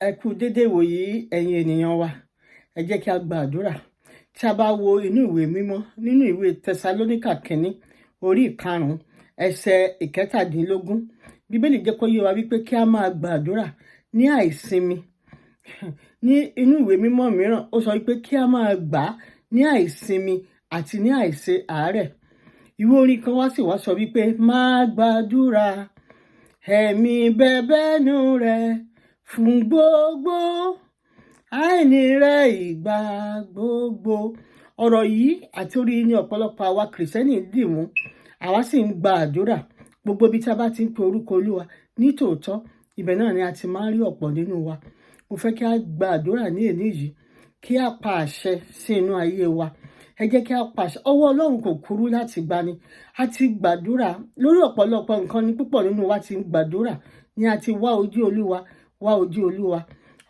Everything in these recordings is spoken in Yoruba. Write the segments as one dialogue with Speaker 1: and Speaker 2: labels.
Speaker 1: Ẹ kú dédé ìwòyí, ẹ̀yin ènìyàn wa. Ẹ jẹ́ kí a gba àdúrà. Tí a bá wo inú ìwé mímọ́, nínú ìwé Tẹsalóníkà kínní, orí 5, ẹsẹ̀ 17, Bíbélì jẹ́ kó yé wa wípé kí a máa gba àdúrà ní àìsinmi. Ní inú ìwé mímọ́ mìíràn, ó sọ wípé kí a máa gbà á ní àìsinmi àti ní àìṣe àárẹ̀. Ìwé orin kan wá sì wá sọ wípé, "Máa gbàdúrà, ẹ̀mí bẹ̀bẹ̀nú rẹ̀ fún gbogbo àìní rẹ̀ ìgbà gbogbo." Ọ̀rọ̀ yìí àti orí ní ọ̀pọ̀lọpọ̀ àwa Kìrìsìtẹ́nì dì mú, àwa sì ń gba àdúrà. Gbogbo ibi tí a bá ti ń pe orúkọ Olúwa nítòótọ́, ibẹ̀ náà ni a ti máa ń rí ọ̀pọ̀ nínú wa. Mo fẹ́ kí a gba àdúrà ní èní yìí, kí a pa àṣẹ sí inú ayé wa. Ẹ jẹ́ kí a pa àṣẹ. Ọwọ́ Ọlọ́run kò kúrú láti gbani. A ti gbàdúrà lórí ọ̀pọ̀lọpọ̀ nǹkan ní púpọ̀ nínú wa ti ń gbàdúrà ní a ti wá ojú Olúwa, wá ojú Olúwa.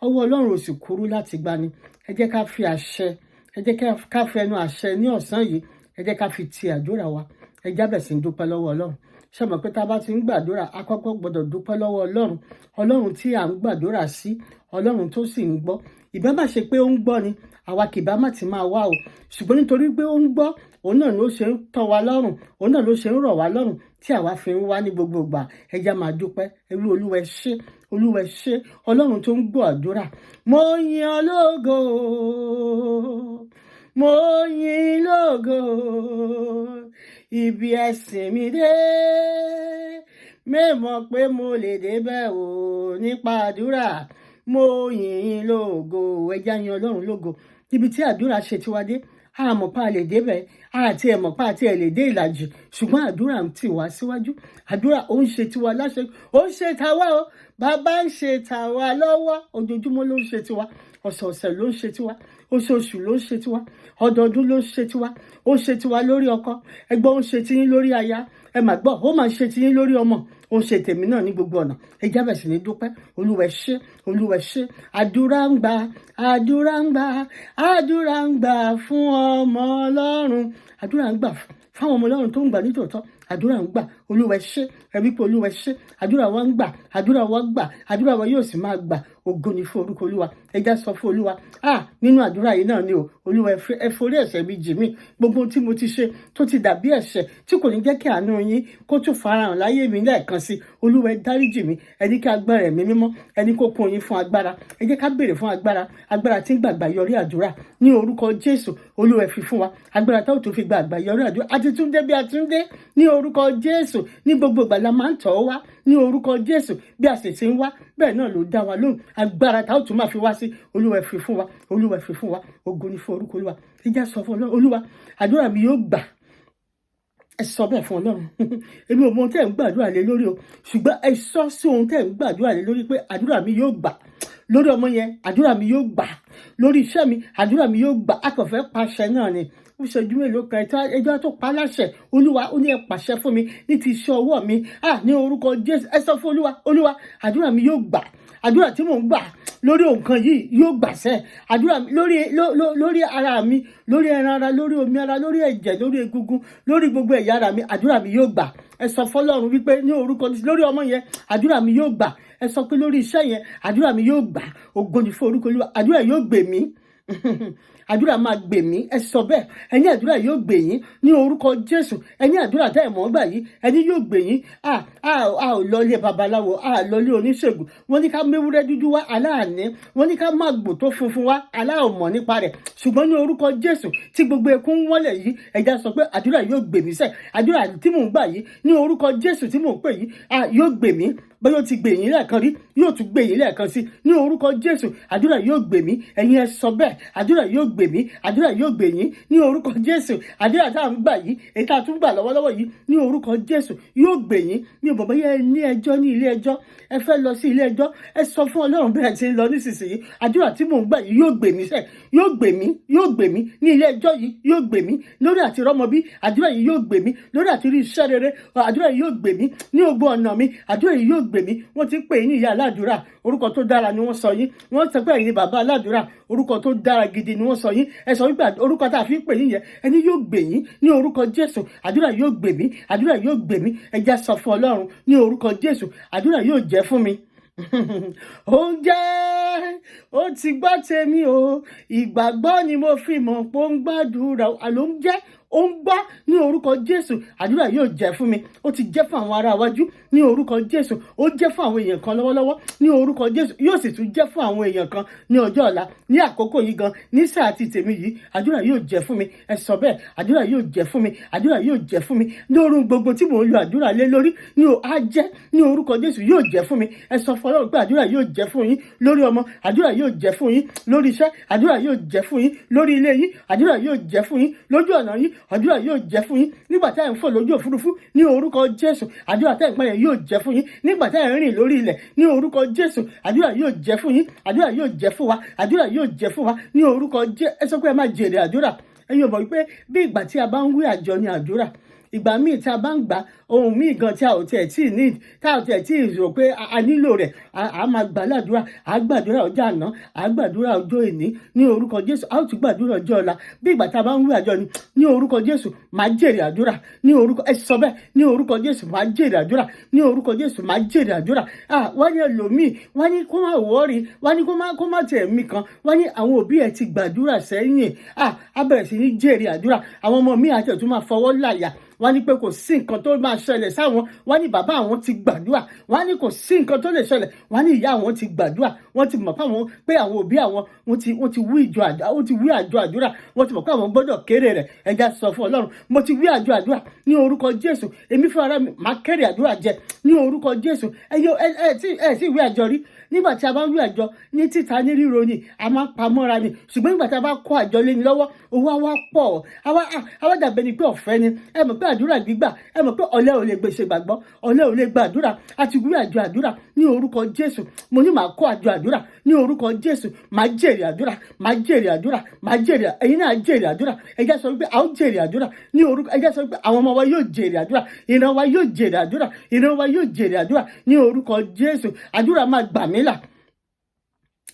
Speaker 1: Ọwọ́ Ọlọ́run ò sì kúrú láti gbani. Ẹ jẹ́ ká fi àṣẹ, ẹ jẹ́ ká fi ẹnu àṣẹ ní ọ̀sán yìí, ẹ jẹ́ ká fi ti àdúrà wa. Ẹ jábẹ̀ sí ń dúpẹ́ lọ́wọ́ Ọlọ́run. Ṣé mọ̀ pé tá a bá ti ń gbàdúrà, a kọ́kọ́ gbọ́dọ̀ dúpẹ́ lọ́wọ́ Ọlọ́run, Ọlọ́run tí à ń gbàdúrà sí, Ọlọ́run tó sì ń gbọ́. Ìbá má ṣe pé ó ń gbọ́ ni, àwa kì bá má ti máa wá o. Ṣùgbọ́n nítorí pé ó ń gbọ́, òun náà ló ṣe ń tọ́ wa lọ́rùn, òun náà ló ṣe ń rọ̀ wá lọ́rùn tí àwa fi ń wá ní gbogbo ìgbà. Ẹ já máa dúpẹ́. Ẹrú Olúwa, ẹ ṣé. Olúwa, ẹ ṣé, Ọlọ́run tó ń gbọ́ àdúrà. Mo yìn ọ́ lógo, mo yìn lógo. Ibi ẹ̀sìn mi dé, mẹ́mọ̀ pé mo lè débẹ̀ o nípa àdúrà. Mo yìn lógo. Ẹ já yìn Ọlọ́run lógo. Ibi tí àdúrà ṣe tiwa dé, a mọ̀ pa lè débẹ̀, àti ẹ̀ mọ̀ pa àti ẹ̀ lè dé ìlàjì, ṣùgbọ́n àdúrà ń tì wá síwájú. Àdúrà ó ń ṣe tiwa láṣẹ, ó ń ṣe tàwa o. Bàbá ń ṣe tàwa lọ́wọ́. Ojoojúmọ́ ló ń ṣe tiwa, ọ̀sọ̀ọ̀sẹ̀ ló ń ṣe tiwa, oṣooṣù ló ń ṣe tiwa, ọdọọdún ló ń ṣe tiwa. Ó ṣe tiwa lórí ọkọ ẹgbọ́n, ó ń ṣe tiyín lórí aya. Ẹ mà gbọ́, ó máa ń ṣe tiyín lórí ọmọ, ó ń ṣe tèmi náà ní gbogbo ọ̀nà. Ẹ jábẹ̀ sí ní dúpẹ́. Olúwa, ẹ ṣé. Olúwa, ẹ ṣé. Àdúrà ń gbà, àdúrà ń gbà, àdúrà ń gbà fún ọmọ Ọlọ́run. Àdúrà ń gbà fáwọn ọmọ Ọlọ́run tó ń gbà nítòótọ́. Àdúrà ń gbà. Olúwa, ẹ ṣé. Ẹ wí pé, "Olúwa, ẹ ṣé." Àdúrà wa ń gbà, àdúrà wa gbà, àdúrà wa yóò sì máa gbà. Ògo ni fún orúkọ Olúwa. Ẹ já sọ fún Olúwa, ah, nínú àdúrà yìí náà ni o. "Olúwa, ẹ forí ẹ̀ṣẹ̀ mi jì mí. Gbogbo ohun tí mo ti ṣe tó ti dàbí ẹ̀ṣẹ̀ tí kò ní jẹ́ kí àánú yín kó tún farahàn láyé mi lẹ́ẹ̀kan sí, Olúwa, ẹ dáríjì mí." Ẹ ní kí agbára Ẹ̀mí Mímọ́, ẹ ní kó kún yín fún agbára. Ẹ jẹ́ ká béèrè fún agbára, agbára tí ń gbàgbà yọrí àdúrà. Ní orúkọ Jésù, Olúwa, ẹ fi fún wa agbára táwọn tó fi gba àgbà yọrí àdúrà. Àti tún dé bí a tún dé ní orúkọ Jésù. Ní gbogbo ìgbà la máa ń tọ̀ ọ́ wá ní orúkọ Jésù. Bí a sì ti ń wá, bẹ́ẹ̀ náà ló dá wa lóhùn. Agbára táwọn tún máa fi wá sí, Olúwa, ẹ fi fún wa. Olúwa, ẹ fi fún wa. Ògo ni fún orúkọ Olúwa. Ẹ já sọ fún Ọlọ́run, "Olúwa, àdúrà mi yóò gbà." Ẹ sọ bẹ́ẹ̀ fún Ọlọ́run. Èmi ò mọ ohun tẹ́ ń gbàdúrà lé lórí o, ṣùgbọ́n ẹ sọ sí ohun tẹ́ ń gbàdúrà lé lórí pé, "Àdúrà mi yóò gbà lórí ọmọ yẹn, àdúrà mi yóò gbà lórí iṣẹ́ mi, àdúrà mi yóò gbà." A kàn fẹ́ pàṣẹ náà ni. Ó ṣẹ́jú mélòó kan, ẹjọ́ tó pa láṣẹ. Olúwa ó ní ẹ pàṣẹ fún mi ní ti iṣẹ́ ọwọ́ mi, ah, ní orúkọ Jésù. Ẹ sọ fún Olúwa, "Olúwa, àdúrà mi yóò gbà. Àdúrà tí mò ń gbà lórí nǹkan yìí yóò gbàṣẹ. Àdúrà mi lórí ara mi, lórí ẹran ara, lórí omi ara, lórí ẹ̀jẹ̀, lórí egungun, lórí gbogbo ẹ̀yà ara mi, àdúrà mi yóò gbà." Ẹ sọ fọ́lọ́run wípé ní orúkọ, lórí ọmọ yẹn, àdúrà mi yóò gbà. Ẹ sọ pé lórí iṣẹ́ yẹn, àdúrà mi yóò gbà. Ògo ni fún orúkọ Olúwa. Àdúrà yóò gbè mí, àdúrà máa gbè mí. Ẹ sọ bẹ́ẹ̀. Ẹni àdúrà yóò gbè yín ní orúkọ Jésù. Ẹni àdúrà tẹ́ ẹ̀ mọ́ gbà yìí, ẹni yóò gbè yín. A a ò lọlé babaláwo, a lọlé oníṣègùn. Wọ́n ní ká méwúrẹ́ dúdú wá, aláàní. Wọ́n ní ká má gbò tó funfun wá, aláòmọ̀ nípa rẹ̀. Ṣùgbọ́n ní orúkọ Jésù, tí gbogbo ẹkún wọ́lẹ̀ yìí, ẹja sọ pé, "Àdúrà yóò gbè mí sẹ́. Àdúrà tí mò ń gbà yìí ní orúkọ Jésù tí mò ń pè yìí yóò gbè mí." Bóyá ó ti gbè yín lẹ́ẹ̀kan rí, yóò tún gbè yín lẹ́ẹ̀kan sí ní orúkọ Jésù. "Àdúrà yóò gbè mí." Ẹ̀yin ẹ sọ bẹ́ẹ̀. "Àdúrà yóò gbè mí." Àdúrà yóò gbè yín ní orúkọ Jésù. Àdúrà tá à ń gbà yìí, èyí tá a tún gbà lọ́wọ́lọ́wọ́ yìí, ní orúkọ Jésù, yóò gbè yín. Ní ò bọ̀bọ̀ yẹ ní ẹjọ́ ní ilé ẹjọ́, ẹ fẹ́ lọ sí ilé ẹjọ́, ẹ sọ fún Ọlọ́run bẹ́ẹ̀ tí ń lọ nísinsìnyí, "Àdúrà tí mò ń gbà yìí yóò gbè mí sẹ́, yóò gbè mí, yóò gbè mí ní ilé ẹjọ́ yìí, yóò gbè mí lórí àti rọ́mọ bí. Àdúrà yìí yóò gbè mí lórí àti rí iṣẹ́ rere. Àdúrà yìí yóò gbè mí ní gbogbo ọ̀nà mi. Àdúrà yìí yóò gbè mí." Wọ́n ti pè é ní ìyá aládùúrà. Orúkọ tó dára ni wọ́n sọ yín. Wọ́n sọ pé ẹ̀yin ni bàbá aládùúrà. Orúkọ tó dára gidi ni wọ́n sọ yín. Ẹ sọ wípé orúkọ tá a fi ń pè yín yẹn, ẹni yóò gbè yín ní orúkọ Jésù. "Àdúrà yóò gbè mí, àdúrà yóò gbè mí." Ẹ já sọ fún Ọlọ́run ní orúkọ Jésù, "Àdúrà yóò jẹ́ fún mi." Ó ń jẹ́ Ó ti gbọ́ tèmi o. Ìgbàgbọ́ ni mo fi mọ̀ pé ó ń gbàdúrà. Àló ń jẹ́, ó ń gbọ́. Ní orúkọ Jésù, àdúrà yóò jẹ́ fún mi. Ó ti jẹ́ fún àwọn ará wájú ní orúkọ Jésù. Ó jẹ́ fún àwọn èèyàn kan lọ́wọ́lọ́wọ́ ní orúkọ Jésù. Yóò sì tún jẹ́ fún àwọn èèyàn kan ní ọjọ́ ọ̀la, ní àkókò yìí gan, ní sáà ti tèmi yìí. Àdúrà yóò jẹ́ fún mi. Ẹ sọ bẹ́ẹ̀: àdúrà yóò jẹ́ fún mi, àdúrà yóò jẹ́ fún mi. Lórí gbogbo tí mò ń lo àdúrà lé lórí ní o, á jẹ́ ní orúkọ Jésù. Yóò jẹ́ fún mi. Ẹ sọ fún Ọlọ́run pé àdúrà yóò jẹ́ fún yín lórí ọmọ, àdúrà yóò jẹ́ fún yín lórí iṣẹ́, àdúrà yóò jẹ́ fún yín lórí ilé yín, àdúrà yóò jẹ́ fún yín lójú ọ̀nà yín, àdúrà yóò jẹ́ fún yín nígbà tá ẹ̀ ń fò lójú òfurufú ní orúkọ Jésù. Àdúrà tẹ́ ẹ̀ ń pẹ́ yẹn yóò jẹ́ fún yín nígbà tá ẹ̀ ń rìn lórí ilẹ̀ ní orúkọ Jésù. Àdúrà yóò jẹ́ fún yín, àdúrà yóò jẹ́ fún wa, àdúrà yóò jẹ́ fún wa ní orúkọ Jésù. Ẹ sọ pé ẹ máa jèrè àdúrà. Ẹ̀yin ò mọ̀ wípé bí ìgbà tí a bá ń wí àjọ ní àdúrà, ìgbà míì tí a bá ń gbà ohun míì gan tí a ò tiẹ̀ tí ì ní, tí a ò tiẹ̀ tí ì rò pé a nílò rẹ̀, a máa gbà ládùúrà. A gbàdúrà ọjọ́ àná, a gbàdúrà ọjọ́ ìní ní orúkọ Jésù. A ó tún gbàdúrà ọjọ́ ọ̀la. Bí ìgbà tá a bá ń wí àjọ ni. Ní orúkọ Jésù, máa jèrè àdúrà ní orúkọ. Ẹ sọ bẹ́ẹ̀: ní orúkọ Jésù, máa jèrè àdúrà. Ní orúkọ Jésù, máa jèrè àdúrà. Wọ́n ní ẹlòmíì, wọ́n ní kó má worry, wọ́n ní kó má tiẹ̀ mí kan. Wọ́n ní àwọn òbí ẹ̀ ti gbàdúrà sẹ́yìn. Á bẹ̀rẹ̀ sí ní jèrè àdúrà. Àwọn ọmọ mi àti ẹ̀tún máa fọwọ́ láyà. Wọ́n ní pé kò sí nǹkan tó máa ṣẹlẹ̀ sáwọn. Wọ́n ní bàbá àwọn ti gbàdúrà. Wọ́n ní kò sí nǹkan tó lè ṣẹlẹ̀. Wọ́n ní ìyá àwọn ti gbàdúrà. Wọ́n ti mọ̀ fáwọn pé àwọn òbí àwọn, wọ́n ti wí ìjọ àdúrà, wọ́n ti wí àjọ àdúrà. Wọ́n ti mọ̀ pé àwọn gbọ́dọ̀ kéré rẹ̀. Ẹja sọ fún Ọlọ́run: mo ti wí àjọ àdúrà ní orúkọ Jésù. Èmi fún ara mi, máa kéré àdúrà jẹ ní orúkọ Jésù. Ẹ yọ ẹ ẹ tí ẹ sì wí àjọ rí. Nígbà tí a bá ń wí àjọ ní títa, ní ríro ni a máa ń pamọ́ra ni. Ṣùgbọ́n nígbà tí a bá kó àjọ lé ní lọ́wọ́, owó á wá pọ̀, àwa dàbẹ̀ ni pé ọ̀fẹ́ ni. Ẹ mọ̀ pé àdúrà gbígbà, ẹ mọ̀ pé ọ̀lẹ ò lè gbèsè gbàgbọ́, ọ̀lẹ ò lè gbàdúrà. A ti wí àjọ àdúrà ní orúkọ Jésù. Mo ní màá kó àjọ àdúrà ní orúkọ Jésù. Màá jèrè àdúrà, màá jèrè àdúrà, màá jèrè. Ẹ̀yin náà jèrè àdúrà. Ẹ jẹ́ sọ wípé a ó jèrè àdúrà ní orúkọ. Ẹ jẹ́ sọ wípé àwọn ọmọ wa yóò jèrè àdúrà, ìran wa yóò jèrè àdúrà, ìran wa yóò jèrè àdúrà ní orúkọ Jésù. Àdúrà máa gbà mí là.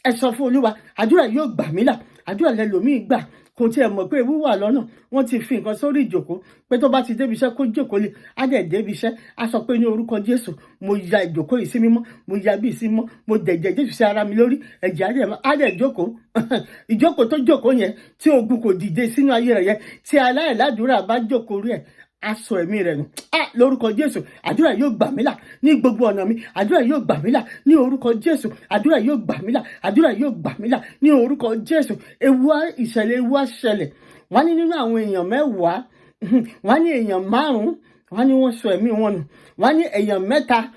Speaker 1: Ẹ sọ fún Olúwa: àdúrà yóò gbà mí là. Àdúrà lẹlòmíì gbà, kò tiẹ̀ mọ̀ pé ewu wà lọ́nà. Wọ́n ti fi nǹkan sórí ìjòkó pé tó bá ti débi iṣẹ́, kó jókòó lé. Á dẹ̀ débi iṣẹ́, á sọ pé ní orúkọ Jésù, mo ya ìjòkó yìí sí mímọ́, mo ya bí sí mímọ́, mo dẹ̀jẹ̀ Jésù sí ara mi lórí ẹ̀jẹ̀. Á dẹ̀ jókòó. Ìjókòó tó jókòó yẹn, tí ogun kò dìde sínú ayé rẹ̀ yẹn, tí aláìládùúrà bá jókòó rí ẹ̀, aṣọ ẹ̀mí rẹ̀ nù. Ah, lórúkọ Jésù, àdúrà yóò gbà mí là ní gbogbo ọ̀nà mi. Àdúrà yóò gbà mí là ní orúkọ Jésù. Àdúrà yóò gbà mí là, àdúrà yóò gbà mí là ní orúkọ Jésù. Ewu ìṣẹ̀lẹ̀, ewu á ṣẹlẹ̀. Wọ́n ní nínú àwọn èèyàn 10, wọ́n ní èèyàn 5, wọ́n ní wọ́n sọ ẹ̀mí wọn nù. Wọ́n ní èèyàn 3,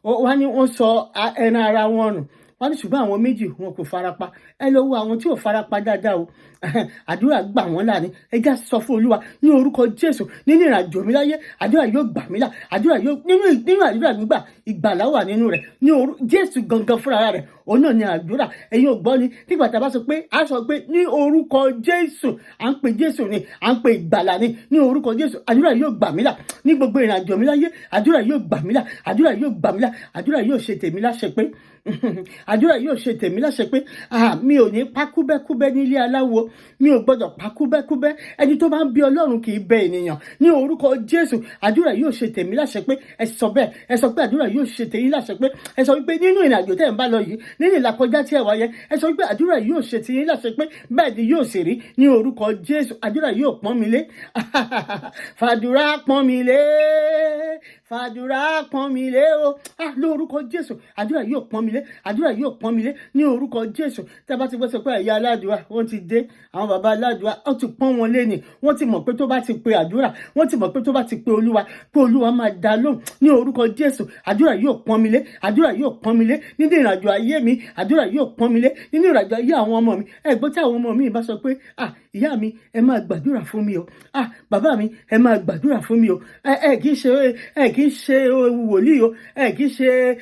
Speaker 1: wọ́n ní wọ́n sọ ẹran ara wọn nù. Wọ́n ní ṣùgbọ́n àwọn 2, wọn kò farapa. Ẹ lọ wo àwọn tí ò farapa dáadáa o, àdúrà gbà wọ́n là ní. Ẹ já sọ fún Olúwa ní orúkọ Jésù: nínú ìrìnàjò mi láyé, àdúrà yóò gbà mí là. Àdúrà yóò nínú àdúrà gbígbà, ìgbàlá wà nínú rẹ̀ ní orú Jésù gangan fúnra rẹ̀. Òun náà ni àdúrà. Ẹ̀yin ò gbọ́ ni, nígbà tá a bá sọ pé, a sọ pé ní orúkọ Jésù, à ń pe Jésù ni, à ń pe ìgbàlà ni. Ní orúkọ Jésù, àdúrà yóò gbà mí là ní gbogbo ìrìnàjò mi láyé. Àdúrà yóò gbà mí là, àdúrà yóò gbà mí là. Àdúrà yóò ṣe tèmi láṣẹ pé, àdúrà yóò ṣe tèmi láṣẹ pé mi ò ní pa kúbẹ́kúbẹ́ nílé aláwo. Mi ò gbọ́dọ̀ pa kúbẹ́kúbẹ́. Ẹni tó bá ń bí Ọlọ́run kì í bẹ ènìyàn. Ní orúkọ Jésù, àdúrà yóò ṣe tèmi láṣẹ pé. Ẹ sọ bẹ́ẹ̀. Ẹ sọ pé àdúrà yóò ṣe tèmi láṣẹ pé. Ẹ sọ wípé nínú ìrìnàjò tẹ́ ẹ̀ ń bá lọ yìí, nínú ìlàkọjá tí ẹ wà yẹn, ẹ sọ wípé àdúrà yóò ṣe tèmi láṣẹ pé. Bẹ́ẹ̀ ni yóò sì rí ní orúkọ Jésù. Àdúrà yóò pọ́n mi lé. Fàdúrà pọ́n mi lé, fàdúrà pọ́n mi lé o. Ah, lórúkọ Jésù, àdúrà yóò pọ́n mi lé, àdúrà yóò pọ́n mi lé ní orúkọ Jésù. Tí a bá ti gbọ́ sọ pé ẹ̀yà aládùúrà wọ́n ti dé, àwọn bàbá aládùúrà, wọ́n ti pọ́n wọn lé ni. Wọ́n ti mọ̀ pé tó bá ti pe àdúrà, wọ́n ti mọ̀ pé tó bá ti pe Olúwa, pé Olúwa máa dá lóhùn. Ní orúkọ Jésù, àdúrà yóò pọ́n mi lé, àdúrà yóò pọ́n mi lé nínú ìrìnàjò ayé mi. Àdúrà yóò pọ́n mi lé nínú ìrìnàjò ayé àwọn ọmọ mi. Ẹ gbọ́, tí àwọn ọmọ mi bá sọ pé, "Ah, ìyá mi, ẹ máa gbàdúrà fún mi o. Ah, bàbá mi, ẹ máa gbàdúrà fún mi o." Ẹ kì í ṣe wòlíì o, ẹ kì í ṣe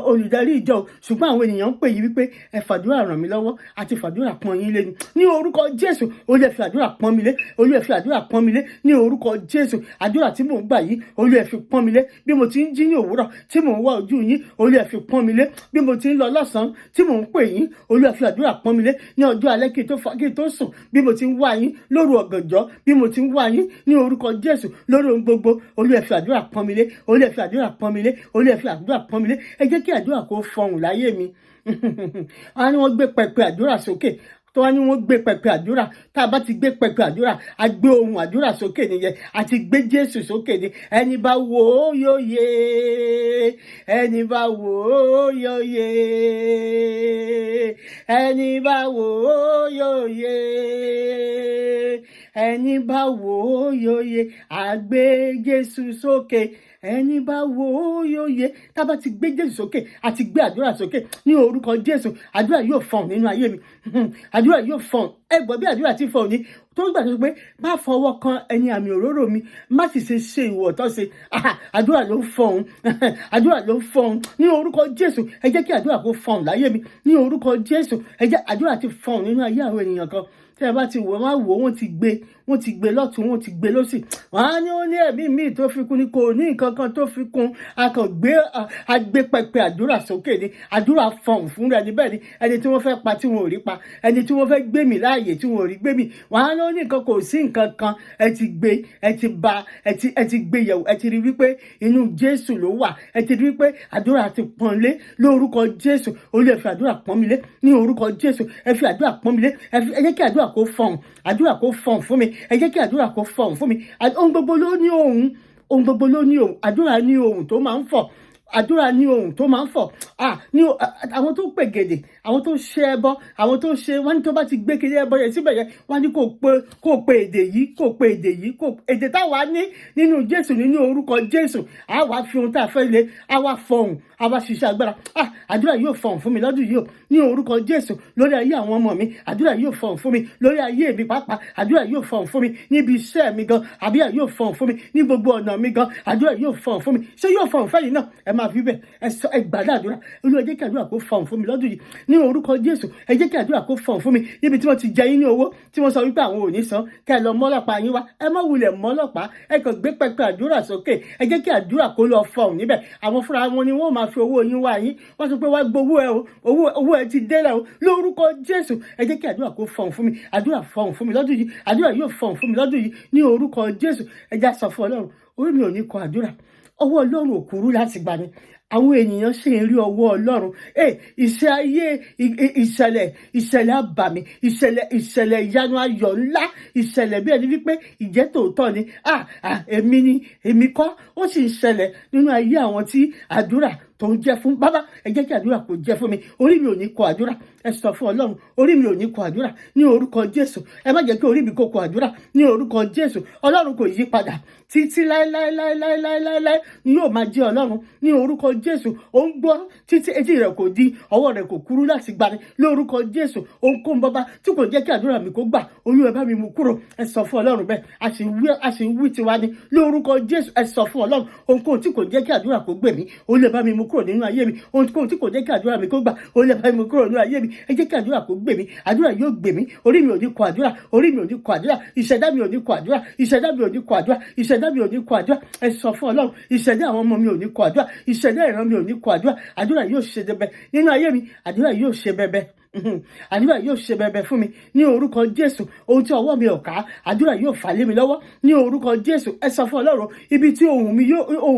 Speaker 1: olùdarí ìjọ o, ṣùgbọ́n àwọn ènìyàn ń pè yí wípé ẹ fàdúrà ràn mí lọ́wọ́ àti fàdúrà pọ́n yín lé ni. Ní orúkọ Jésù, Olúwa fi àdúrà pọ́n mi lé. Olúwa fi àdúrà pọ́n mi lé ní orúkọ Jésù. Àdúrà tí mò ń gbà yìí, Olúwa fi pọ́n mi lé. Bí mo ti ń jí ní òwúrọ̀ tí mò ń wá ojú yín, Olúwa fi pọ́n mi lé. Bí mo ti ń lọ lọ́sàn-án tí mò ń pè yín, Olúwa fi àdúrà pọ́n mi lé. Ní ọjọ́ alẹ́ kí n tó sùn, bí mo ti ń wá yín lóru ọ̀gànjọ́, bí mo ti ń wá yín ní orúkọ Jésù, lórí ohun gbogbo, Olúwa fi àdúrà pọ́n mi lé. Olúwa fi àdúrà pọ́n mi lé. Olúwa fi àdúrà pọ́n mi lé. Ẹ jẹ́ kí àdúrà kó fọhùn láyé mi. Wọ́n á ní wọ́n gbé pẹpẹ àdúrà sókè. Tó wá ní wọ́n gbé pẹpẹ àdúrà, tá a bá ti gbé pẹpẹ àdúrà, a gbé ohun àdúrà sókè nìyẹn, a ti gbé Jésù sókè ni. Ẹni bá wò ó yóò yé, ẹni bá wò ó yóò yé, ẹni bá wò ó yóò yé, ẹni bá wò ó yóò yé. A gbé Jésù sókè, ẹni bá wò ó yóò yé. Tá a bá ti gbé Jésù sókè, a ti gbé àdúrà sókè. Ní orúkọ Jésù, àdúrà yóò fọhùn nínú ayé mi, àdúrà yóò fọhùn. Ẹ gbọ́ bí àdúrà ti fọhùn ní tó gbà tó pé má fọwọ́ kan ẹni àmì òróró mi, má sì ṣe ṣe ìwọ̀ tó ṣe. Àdúrà ló ń fọhùn, àdúrà ló ń fọhùn. Ní orúkọ Jésù, ẹ jẹ́ kí àdúrà kó fọhùn láyé mi. Ní orúkọ Jésù, ẹ jẹ́ àdúrà ti fọhùn nínú ayé àwọn ènìyàn kan. Tí ẹ bá ti wò, wọ́n á wò, wọ́n ti gbé lọ́tún, wọ́n ti gbé lọ́sì. Wọ́n á ní ó ní ẹ̀mí míì tó fi kún ni. Kò ní nǹkan kan tó fi kún. A kàn gbé agbé pẹpẹ àdúrà sókè ni. Àdúrà fọhùn fún rẹ ní. Bẹ́ẹ̀ ni ẹni tí wọ́n fẹ́ pa tí wọn ò rí pa, ẹni tí wọ́n fẹ́ gbé mi láàyè tí wọn ò rí gbé mi, wọ́n á ní ó ní nǹkan. Kò sí nǹkan kan. Ẹ ti gbé, ẹ ti ba, ẹ ti gbé yẹ̀wò, ẹ ti rí wípé inú Jésù ló wà. Ẹ ti rí wípé àdúrà ti pọ́n lé. Lórúkọ Jésù, Olú, ẹ fi àdúrà pọ́n mi lé. Ní orúkọ Jésù, ẹ fi àdúrà pọ́n mi lé. Ẹ jẹ́ kí àdúrà kó fọhùn, àdúrà kó fọhùn fún mi. Ẹ jẹ́ kí àdúrà kó fọhùn fún mi. Ohun gbogbo ló ní ohùn, ohun gbogbo ló ní ohùn. Àdúrà ní ohùn tó máa ń fọ̀, àdúrà ní ohùn tó máa ń fọ̀. Ní àwọn tó pè gèdè, àwọn tó ṣe ẹbọ, àwọn tó ṣe, wọ́n ní tó bá ti gbé kiri ẹbọ yẹn síbẹ̀ yẹn, wọ́n ní kó pe èdè yìí, kó pe èdè yìí, kó èdè táwa ní nínú Jésù, nínú orúkọ Jésù. A wá fi ohun tá a fẹ́ lé, a wá fọhùn, a wá ṣiṣẹ́ agbára. Àdúrà yóò fọhùn fún mi lọ́dún yìí o. Ní orúkọ Jésù, lórí ayé àwọn ọmọ mi, àdúrà yóò fọhùn fún mi. Lórí ayé mi pàápàá, àdúrà yóò fọhùn fún mi. Níbi iṣẹ́ mi gan, àdúrà yóò fọhùn fún mi. Ní gbogbo ọ̀nà mi gan, àdúrà yóò fọhùn fún mi. Ṣé yóò fọhùn fẹ́yìn náà? Ẹ máa fi bẹ́ẹ̀, ẹ sọ, ẹ gbàdúrà. Olúwa, jẹ́ kí àdúrà kó fọhùn fún mi lọ́dún yìí. Ní orúkọ Jésù, ẹ jẹ́ kí àdúrà kó fọhùn fún mi. Níbi tí wọ́n ti jẹ yín ní owó, tí wọ́n sọ wípé àwọn ò ní san, kẹ́ ẹ lọ mọ́lọ́pàá yín wá, ẹ má wulẹ̀ mọ́lọ́pàá. Ẹ kàn gbé pẹpẹ àdúrà sókè, ẹ jẹ́ kí àdúrà kó lọ fọhùn níbẹ̀. Àwọn fúnra wọn ni wọ́n máa fi owó yín wá yín. Wọ́n sọ pé wá gbowó ẹ o, owó ẹ ti délẹ̀ o. Lórúkọ Jésù, ẹ jẹ́ kí àdúrà kó fọhùn fún mi. Àdúrà fọhùn fún mi lọ́dún yìí, àdúrà yóò fọhùn fún mi lọ́dún yìí. Ní orúkọ Jésù, ẹ já sọ fún Ọlọ́run, orí mi ò ní kọ àdúrà. Ọwọ́ Ọlọ́run ò kúrú láti gbà ni. Àwọn ènìyàn sì ń rí ọwọ́ Ọlọ́run. Ìṣe ayé, ìṣẹ̀lẹ̀ àbàmì, ìṣẹ̀lẹ̀ ìyanu ayọ̀ ńlá, ìṣẹ̀lẹ̀ bí ẹni wípé ìjẹ́ tòótọ́ ni, èmi ni, èmi kọ́, ó sì ń ṣẹlẹ̀ nínú ayé àwọn tí àdúrà tó ń jẹ́ fún. Bàbá, ẹ jẹ́ kí àdúrà kó jẹ́ fún mi. Orí mi ò ní kọ àdúrà. Ẹ sọ fún Ọlọ́run, orí mi ò ní kọ àdúrà. Ní orúkọ Jésù, ẹ má jẹ́ kí orí mi kó kọ àdúrà. Ní orúkọ Jésù, Ọlọ́run kò yí padà. Títí láéláéláéláéláé ni yóò máa jẹ́ Ọlọ́run. Ní orúkọ Jésù, ó ń gbọ́ títí, etí rẹ̀ kò di, ọwọ́ rẹ̀ kò kúrú láti gbani. Lórúkọ Jésù, ohunkóhun, bàbá, tí kò jẹ́ kí àdúrà mi kó gbà, Olúwa, bá mi mú kúrò. Ẹ sọ fún Ọlọ́run bẹ́ẹ̀. A sì ń wí tiwa ni. Lórúkọ Jésù, ẹ sọ fún Ọlọ́run, ohunkóhun tí kò jẹ́ kí àdúrà kó gbè mí, Olúwa, bá mi mú kúrò nínú ayé mi. Ohunkóhun tí kò jẹ́ kí àdúrà mi kó gbà, Olúwa, bá mi mú kúrò nínú ayé mi. Ẹ jẹ́ kí àdúrà kó gbè mí. Àdúrà yóò gbè mí. Orí mi ò ní kọ àdúrà, orí mi ò ní kọ àdúrà. Ìṣẹ̀dá mi ò ní kọ àdúrà, ìṣẹ̀dá mi ò ní kọ àdúrà, ìṣẹ̀dá mi ò ní kọ àdúrà. Ẹ sọ fún Ọlọ́run, ìṣẹ̀dá àwọn ọmọ mi ò ní kọ àdúrà, ìṣẹ̀dá ìran mi ò ní kọ àdúrà. Àdúrà yóò ṣe bẹbẹ nínú ayé mi, àdúrà yóò ṣe bẹbẹ, àdúrà yóò ṣe bẹbẹ fún mi. Ní orúkọ Jésù, ohun tí ọwọ́ mi ò ká, àdúrà yóò fà lé mi lọ́wọ́. Ní orúkọ Jésù, ẹ sọ fún Ọlọ́run, ibi tí ohùn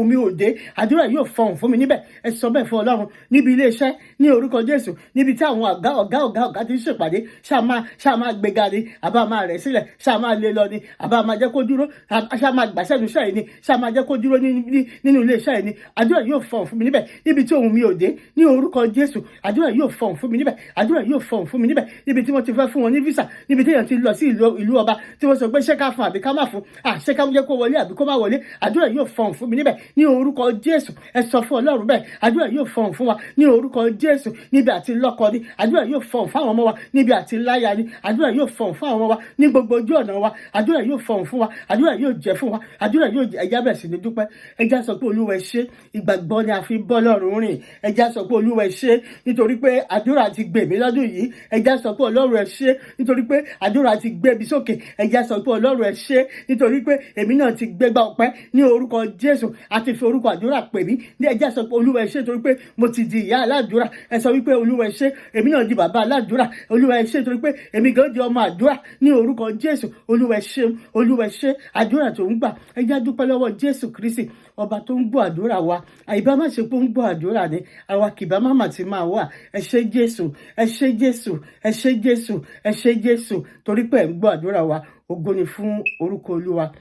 Speaker 1: mi ò dé, àdúrà yóò fọhùn fún mi níbẹ̀. Ẹ sọ bẹ́ẹ̀ fún Ọlọ́run. Níbi ilé iṣẹ́, ní orúkọ Jésù, níbi tí àwọn ọ̀gá ọ̀gá ọ̀gá ọ̀gá ti ń ṣèpàdé, ṣáà máa gbéga ni, àbá máa rẹ̀ sílẹ̀, ṣáà máa lé lọ ni, àbá máa jẹ́ kó dúró, ṣáà máa gbà sẹ́nu iṣẹ́ yìí ni, ṣáà máa jẹ́ kó dúró nínú ilé iṣẹ́ yìí ni, àdúrà yóò fọhùn fún mi níbẹ̀. Níbi tí ohùn mi ò dé, ní orúkọ Jésù, àdúrà yóò fọhùn fún mi níbẹ̀, àdúrà yóò fọhùn fún mi níbẹ̀. Níbi tí wọ́n ti fẹ́ fún wọn ní visa, níbi tí èèyàn ti lọ sí ìlú ọba, tí wọ́n sọ pé ṣé ká fún àbí ká má fún, ṣé ká jẹ́ kó wọlé àbí kó má wọlé, àdúrà yóò fọhùn fún mi níbẹ̀. Ní orúkọ Jésù, ẹ sọ fún Ọlọ́run bẹ́ẹ̀. Àdúrà yóò fọhùn fún wa ní orúkọ Jésù. Níbi àti lọ́kọ ni, àdúrà yóò fọhùn fún àwọn ọmọ wa. Níbi àti láya ni, àdúrà yóò fọhùn fún àwọn ọmọ wa. Ní gbogbo ojú ọ̀nà wa, àdúrà yóò fọhùn fún wa, àdúrà yóò jẹ́ fún wa, àdúrà yóò jẹ́. Ẹja bẹ̀rẹ̀ sí ní dúpẹ́. Ẹja sọ pé Olúwa, ẹ ṣé. Ìgbàgbọ́ ni a fi bọ́ Ọlọ́run rìn. Ẹja sọ pé Olúwa, ẹ ṣé, nítorí pé àdúrà ti gbè mí lọ́dún yìí. Ẹja sọ pé Ọlọ́run, ẹ ṣé, nítorí pé àdúrà ti gbé mi sókè. Ẹja sọ pé Ọlọ́run, ẹ ṣé, nítorí pé èmi náà ti gbégbá ọpẹ́. Ní orúkọ Jésù, àti fi orúkọ àdúrà pè mí ní. Ẹja sọ pé Olúwa, ẹ ṣé, nítorí pé mo ti di ìyá aládùúrà. Ẹ sọ wípé Olúwa, ẹ ṣé, èmi náà di bàbá aládùúrà. Olúwa, ẹ ṣé, nítorí pé èmi gan di ọmọ àdúrà. Ní orúkọ Jésù, Olúwa, ẹ ṣé, Olúwa, ẹ ṣé, àdúrà tó ń gbà. Ẹja dúpẹ́ lọ́wọ́ Jésù Kristi. Ọba tó ń gbọ́ àdúrà wa. Àìbá má ṣe pé ó ń gbọ́ àdúrà ni, àwa kìbá má mà ti máa wà. Ẹ ṣé Jésù, ẹ ṣé Jésù, ẹ ṣé Jésù, ẹ ṣé Jésù, torí pé ẹ ń gbọ́ àdúrà wa. Ògo ni fún orúkọ Olúwa.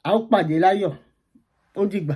Speaker 1: A ó pàdé láyọ̀. Ó dìgbà.